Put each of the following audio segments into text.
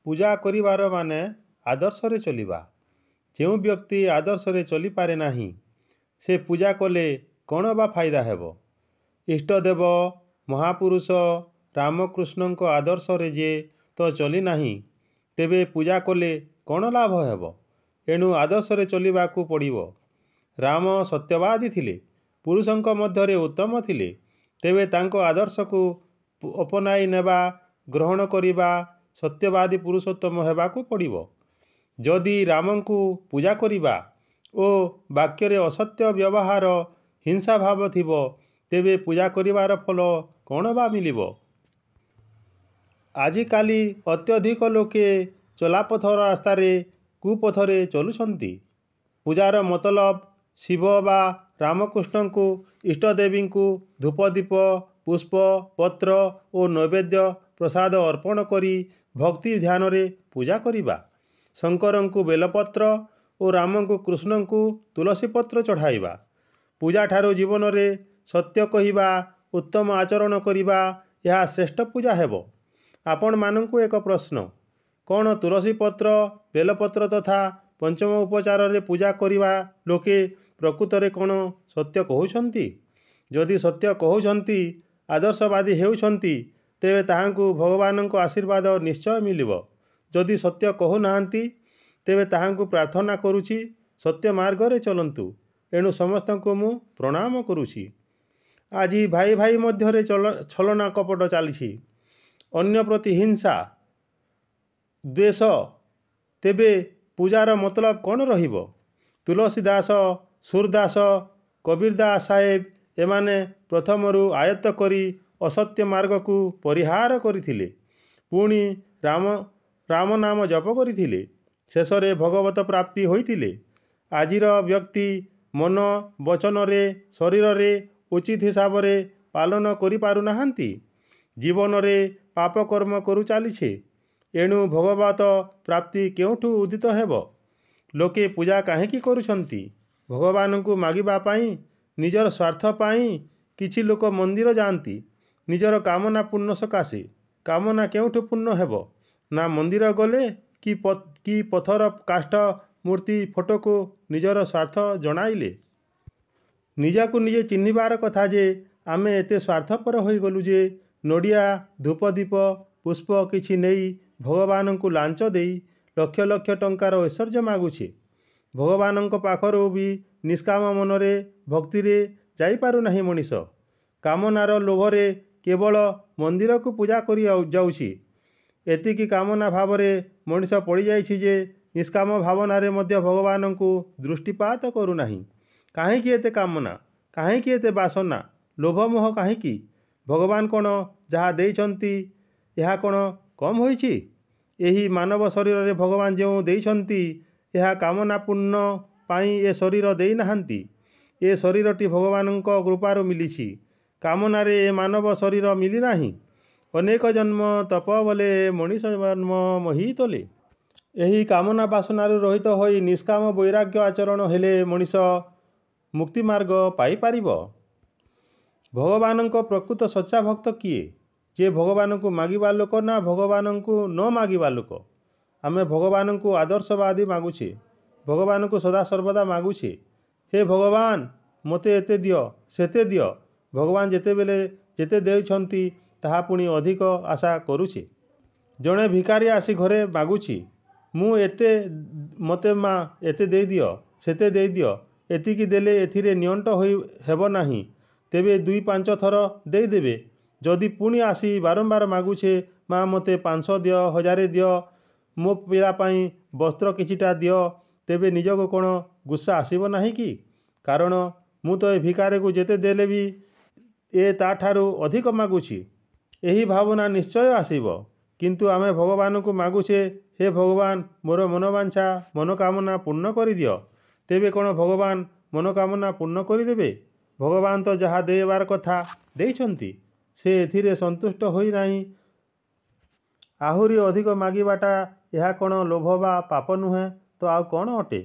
ପୂଜା କରିବାର ମାନେ ଆଦର୍ଶରେ ଚଳିବା। ଯେଉଁ ବ୍ୟକ୍ତି ଆଦର୍ଶରେ ଚଳିପାରେ ନାହିଁ, ସେ ପୂଜା କଲେ କ'ଣ ବା ଫାଇଦା ହେବ? ଇଷ୍ଟଦେବ ମହାପୁରୁଷ ରାମକୃଷ୍ଣଙ୍କ ଆଦର୍ଶରେ ଯେ ତ ଚଳିନାହିଁ, ତେବେ ପୂଜା କଲେ କ'ଣ ଲାଭ ହେବ? ଏଣୁ ଆଦର୍ଶରେ ଚଳିବାକୁ ପଡ଼ିବ। ରାମ ସତ୍ୟବାଦୀ ଥିଲେ, ପୁରୁଷଙ୍କ ମଧ୍ୟରେ ଉତ୍ତମ ଥିଲେ। ତେବେ ତାଙ୍କ ଆଦର୍ଶକୁ ଅପନାଇ ନେବା, ଗ୍ରହଣ କରିବା, ସତ୍ୟବାଦୀ ପୁରୁଷୋତ୍ତମ ହେବାକୁ ପଡ଼ିବ। ଯଦି ରାମଙ୍କୁ ପୂଜା କରିବା ଓ ବାକ୍ୟରେ ଅସତ୍ୟ ବ୍ୟବହାର, ହିଂସାଭାବ ଥିବ, ତେବେ ପୂଜା କରିବାର ଫଳ କ'ଣ ବା ମିଳିବ? ଆଜିକାଲି ଅତ୍ୟଧିକ ଲୋକେ ଚଲାପଥ ରାସ୍ତାରେ କୁପଥରେ ଚଲୁଛନ୍ତି। ପୂଜାର ମତଲବ ଶିବ ବା ରାମକୃଷ୍ଣଙ୍କୁ, ଇଷ୍ଟଦେବୀଙ୍କୁ ଧୂପ, ଦୀପ, ପୁଷ୍ପ, ପତ୍ର ଓ ନୈବେଦ୍ୟ ପ୍ରସାଦ ଅର୍ପଣ କରି ଭକ୍ତି ଧ୍ୟାନରେ ପୂଜା କରିବା। ଶଙ୍କରଙ୍କୁ ବେଲପତ୍ର ଓ ରାମଙ୍କୁ କୃଷ୍ଣଙ୍କୁ ତୁଳସୀ ପତ୍ର ଚଢ଼ାଇବା। ପୂଜାଠାରୁ ଜୀବନରେ ସତ୍ୟ କହିବା, ଉତ୍ତମ ଆଚରଣ କରିବା, ଏହା ଶ୍ରେଷ୍ଠ ପୂଜା ହେବ। ଆପଣମାନଙ୍କୁ ଏକ ପ୍ରଶ୍ନ, କ'ଣ ତୁଳସୀ ପତ୍ର, ବେଲପତ୍ର ତଥା ପଞ୍ଚମ ଉପଚାରରେ ପୂଜା କରିବା ଲୋକେ ପ୍ରକୃତରେ କ'ଣ ସତ୍ୟ କହୁଛନ୍ତି? ଯଦି ସତ୍ୟ କହୁଛନ୍ତି, ଆଦର୍ଶବାଦୀ ହେଉଛନ୍ତି, ତେବେ ତାହାଙ୍କୁ ଭଗବାନଙ୍କ ଆଶୀର୍ବାଦ ନିଶ୍ଚୟ ମିଳିବ। ଯଦି ସତ୍ୟ କହୁନାହାନ୍ତି, ତେବେ ତାହାଙ୍କୁ ପ୍ରାର୍ଥନା କରୁଛି, ସତ୍ୟ ମାର୍ଗରେ ଚଲନ୍ତୁ। ଏଣୁ ସମସ୍ତଙ୍କୁ ମୁଁ ପ୍ରଣାମ କରୁଛି। ଆଜି ଭାଇ ଭାଇ ମଧ୍ୟରେ ଛଳନା କପଟ ଚାଲିଛି, ଅନ୍ୟ ପ୍ରତି ହିଂସା, ଦ୍ୱେଷ। ତେବେ ପୂଜାର ମତଲବ କ'ଣ ରହିବ? ତୁଳସୀ ଦାସ, ସୁରଦାସ, କବୀର ଦାସ ସାହେବ ଏମାନେ ପ୍ରଥମରୁ ଆୟତ୍ତ କରି ଅସତ୍ୟ ମାର୍ଗକୁ ପରିହାର କରିଥିଲେ। ପୁଣି ରାମ ରାମ ନାମ ଜପ କରିଥିଲେ। ଶେଷରେ ଭଗବତ ପ୍ରାପ୍ତି ହୋଇଥିଲେ। ଆଜିର ବ୍ୟକ୍ତି ମନ, ବଚନରେ, ଶରୀରରେ ଉଚିତ ହିସାବରେ ପାଳନ କରିପାରୁନାହାନ୍ତି। ଜୀବନରେ ପାପ କର୍ମ କରୁଚାଲିଛେ। ଏଣୁ ଭଗବତ ପ୍ରାପ୍ତି କେଉଁଠୁ ଉଦିତ ହେବ? ଲୋକେ ପୂଜା କାହିଁକି କରୁଛନ୍ତି? ଭଗବାନଙ୍କୁ ମାଗିବା ପାଇଁ, ନିଜର ସ୍ୱାର୍ଥ ପାଇଁ କିଛି ଲୋକ ମନ୍ଦିର ଯାଆନ୍ତି ନିଜର କାମନା ପୂର୍ଣ୍ଣ ସକାଶେ। କାମନା କେଉଁଠୁ ପୂର୍ଣ୍ଣ ହେବ? ନା ମନ୍ଦିର ଗଲେ କି ପଥର, କାଷ୍ଠ, ମୂର୍ତ୍ତି, ଫଟୋକୁ ନିଜର ସ୍ୱାର୍ଥ ଜଣାଇଲେ? ନିଜକୁ ନିଜେ ଚିହ୍ନିବାର କଥା ଯେ ଆମେ ଏତେ ସ୍ୱାର୍ଥପର ହୋଇଗଲୁ ଯେ ନଡ଼ିଆ, ଧୂପ, ଦୀପ, ପୁଷ୍ପ କିଛି ନେଇ ଭଗବାନଙ୍କୁ ଲାଞ୍ଚ ଦେଇ ଲକ୍ଷ ଲକ୍ଷ ଟଙ୍କାର ଐଶ୍ୱର୍ଯ୍ୟ ମାଗୁଛେ। ଭଗବାନଙ୍କ ପାଖରୁ ବି ନିଷ୍କାମ ମନରେ ଭକ୍ତିରେ ଯାଇପାରୁନାହିଁ ମଣିଷ। କାମନାର ଲୋଭରେ କେବଳ ମନ୍ଦିରକୁ ପୂଜା କରି ଯାଉଛି। ଏତିକି କାମନା ଭାବରେ ମଣିଷ ପଡ଼ିଯାଇଛି ଯେ ନିଷ୍କାମ ଭାବନାରେ ମଧ୍ୟ ଭଗବାନଙ୍କୁ ଦୃଷ୍ଟିପାତ କରୁନାହିଁ। କାହିଁକି ଏତେ କାମନା? କାହିଁକି ଏତେ ବାସନା, ଲୋଭ, ମୋହ କାହିଁକି? ଭଗବାନ କ'ଣ ଯାହା ଦେଇଛନ୍ତି, ଏହା କ'ଣ କମ୍ ହୋଇଛି? ଏହି ମାନବ ଶରୀରରେ ଭଗବାନ ଯେଉଁ ଦେଇଛନ୍ତି, ଏହା କାମନା ପୂର୍ଣ୍ଣ ପାଇଁ ଏ ଶରୀର ଦେଇନାହାନ୍ତି। ଏ ଶରୀରଟି ଭଗବାନଙ୍କ କୃପାରୁ ମିଳିଛି। କାମନାରେ ଏ ମାନବ ଶରୀର ମିଳିନାହିଁ। ଅନେକ ଜନ୍ମ ତପ ବଲେ ମଣିଷ ଜନ୍ମ ମହୀତଲେ। ଏହି କାମନା ବାସନାରୁ ରହିତ ହୋଇ ନିଷ୍କାମ ବୈରାଗ୍ୟ ଆଚରଣ ହେଲେ ମଣିଷ ମୁକ୍ତିମାର୍ଗ ପାଇପାରିବ। ଭଗବାନଙ୍କ ପ୍ରକୃତ ସଚ୍ଚା ଭକ୍ତ କିଏ? ଯେ ଭଗବାନଙ୍କୁ ମାଗିବା ଲୋକ ନା ଭଗବାନଙ୍କୁ ନ ମାଗିବା ଲୋକ? ଆମେ ଭଗବାନଙ୍କୁ ଆଦର୍ଶବାଦୀ ମାଗୁଛେ, ଭଗବାନଙ୍କୁ ସଦାସର୍ବଦା ମାଗୁଛେ, ହେ ଭଗବାନ, ମୋତେ ଏତେ ଦିଅ, ସେତେ ଦିଅ। ଭଗବାନ ଯେତେବେଳେ ଯେତେ ଦେଉଛନ୍ତି, ତାହା ପୁଣି ଅଧିକ ଆଶା କରୁଛେ। ଜଣେ ଭିକାରୀ ଆସି ଘରେ ମାଗୁଛି, ମୁଁ ଏତେ, ମୋତେ ମା ଏତେ ଦେଇଦିଅ, ସେତେ ଦେଇଦିଅ। ଏତିକି ଦେଲେ ଏଥିରେ ନିଅଣ୍ଟ ହୋଇ ହେବ ନାହିଁ, ତେବେ 2 5 ଥର ଦେଇଦେବେ। ଯଦି ପୁଣି ଆସି ବାରମ୍ବାର ମାଗୁଛେ, ମା ମୋତେ 500 ଦିଅ, 1000 ଦିଅ, ମୋ ପିଲା ପାଇଁ ବସ୍ତ୍ର କିଛିଟା ଦିଅ, ତେବେ ନିଜକୁ କ'ଣ ଗୁସ୍ସା ଆସିବ ନାହିଁ କି? କାରଣ ମୁଁ ତ ଏ ଭିକାରୀକୁ ଯେତେ ଦେଲେ ବି ଏ ତା'ଠାରୁ ଅଧିକ ମାଗୁଛି। ଏହି ଭାବନା ନିଶ୍ଚୟ ଆସିବ। କିନ୍ତୁ ଆମେ ଭଗବାନଙ୍କୁ ମାଗୁଛେ, ହେ ଭଗବାନ, ମୋର ମନୋବାଞ୍ଛା, ମନୋକାମନା ପୂର୍ଣ୍ଣ କରିଦିଅ। ତେବେ କ'ଣ ଭଗବାନ ମନୋକାମନା ପୂର୍ଣ୍ଣ କରିଦେବେ? ଭଗବାନ ତ ଯାହା ଦେବାର କଥା ଦେଇଛନ୍ତି, ସେ ଏଥିରେ ସନ୍ତୁଷ୍ଟ ହୋଇନାହିଁ, ଆହୁରି ଅଧିକ ମାଗିବାଟା ଏହା କ'ଣ ଲୋଭ ବା ପାପ ନୁହେଁ ତ ଆଉ କ'ଣ ଅଟେ?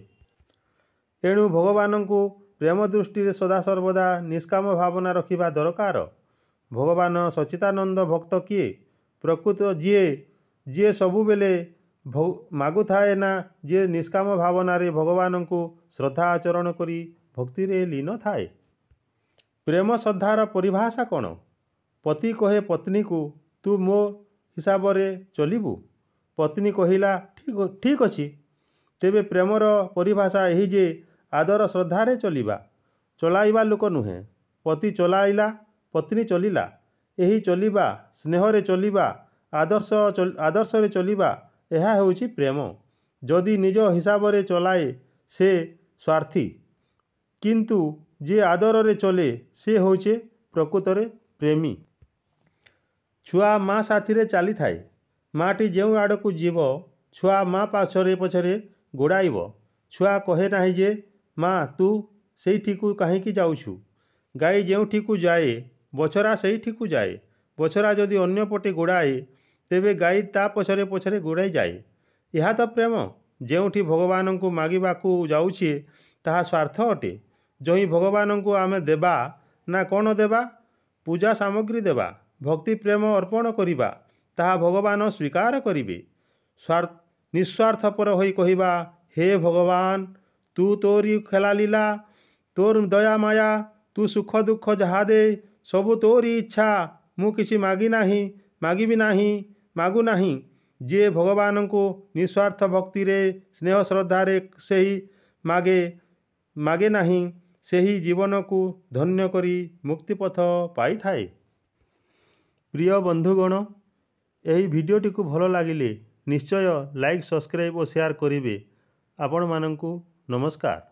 ଏଣୁ ଭଗବାନଙ୍କୁ ପ୍ରେମ ଦୃଷ୍ଟିରେ ସଦାସର୍ବଦା ନିଷ୍କାମ ଭାବନା ରଖିବା ଦରକାର। ଭଗବାନ ସଚିଦାନନ୍ଦ ଭକ୍ତ କିଏ? ପ୍ରକୃତ ଯିଏ, ଯିଏ ସବୁବେଳେ ମାଗୁଥାଏ ନା ଯିଏ ନିଷ୍କାମ ଭାବନାରେ ଭଗବାନଙ୍କୁ ଶ୍ରଦ୍ଧା ଆଚରଣ କରି ଭକ୍ତିରେ ଲୀନ ଥାଏ? ପ୍ରେମ ଶ୍ରଦ୍ଧାର ପରିଭାଷା କ'ଣ? ପତି କହେ ପତ୍ନୀକୁ, ତୁ ମୋ ହିସାବରେ ଚଲିବୁ? ପତ୍ନୀ କହିଲା, ଠିକ୍ ଅଛି। ତେବେ ପ୍ରେମର ପରିଭାଷା ଏହି ଯେ ଆଦର ଶ୍ରଦ୍ଧାରେ ଚଲିବା, ଚଳାଇବା ଲୋକ ନୁହେଁ। ପତି ଚଳାଇଲା, ପତ୍ନୀ ଚଲିଲା। ଏହି ଚଲିବା, ସ୍ନେହରେ ଚଲିବା, ଆଦର୍ଶରେ ଚଲିବା, ଏହା ହେଉଛି ପ୍ରେମ। ଯଦି ନିଜ ହିସାବରେ ଚଲାଏ ସେ ସ୍ୱାର୍ଥୀ, କିନ୍ତୁ ଯିଏ ଆଦରରେ ଚଲେ ସେ ହେଉଛି ପ୍ରକୃତରେ ପ୍ରେମୀ। ଛୁଆ ମା ସାଥିରେ ଚାଲିଥାଏ। ମାଟି ଯେଉଁ ଆଡ଼କୁ ଯିବ, ଛୁଆ ମା ପଛରେ ପଛରେ ଗୋଡ଼ାଇବ। ଛୁଆ କହେ ନାହିଁ ଯେ ମା ତୁ ସେଇଠିକୁ କାହିଁକି ଯାଉଛୁ? ଗାଈ ଯେଉଁଠିକୁ ଯାଏ, ବଛରା ସେଇଠିକୁ ଯାଏ। ବଛରା ଯଦି ଅନ୍ୟପଟେ ଗୋଡ଼ାଏ, ତେବେ ଗାଈ ତା ପଛରେ ପଛରେ ଗୋଡ଼ାଇ ଯାଏ। ଏହା ତ ପ୍ରେମ। ଯେଉଁଠି ଭଗବାନଙ୍କୁ ମାଗିବାକୁ ଯାଉଛେ, ତାହା ସ୍ୱାର୍ଥ ଅଟେ। ଯହିଁ ଭଗବାନଙ୍କୁ ଆମେ ଦେବା ନା କ'ଣ ଦେବା? ପୂଜା ସାମଗ୍ରୀ ଦେବା, ଭକ୍ତି ପ୍ରେମ ଅର୍ପଣ କରିବା, ତାହା ଭଗବାନ ସ୍ୱୀକାର କରିବେ। ନିସ୍ୱାର୍ଥପର ହୋଇ କହିବା, ହେ ଭଗବାନ, ତୁ ତୋରି ଖେଳାଲୀଳା, ତୋର ଦୟା ମାୟା, ତୁ ସୁଖ ଦୁଃଖ ଯାହା ଦେ, ସବୁ ତୋରି ଇଚ୍ଛା। ମୁଁ କିଛି ମାଗି ନାହିଁ, ମାଗିବି ନାହିଁ, ମାଗୁନାହିଁ। ଯିଏ ଭଗବାନଙ୍କୁ ନିସ୍ୱାର୍ଥ ଭକ୍ତିରେ ସ୍ନେହ ଶ୍ରଦ୍ଧାରେ ସେହି ମାଗେ, ମାଗେ ନାହିଁ, ସେହି ଜୀବନକୁ ଧନ୍ୟ କରି ମୁକ୍ତିପଥ ପାଇଥାଏ। ପ୍ରିୟ ବନ୍ଧୁଗଣ, ଏହି ଭିଡ଼ିଓଟିକୁ ଭଲ ଲାଗିଲେ ନିଶ୍ଚୟ ଲାଇକ୍, ସବସ୍କ୍ରାଇବ୍ ଓ ସେୟାର କରିବେ। ଆପଣମାନଙ୍କୁ ନମସ୍କାର।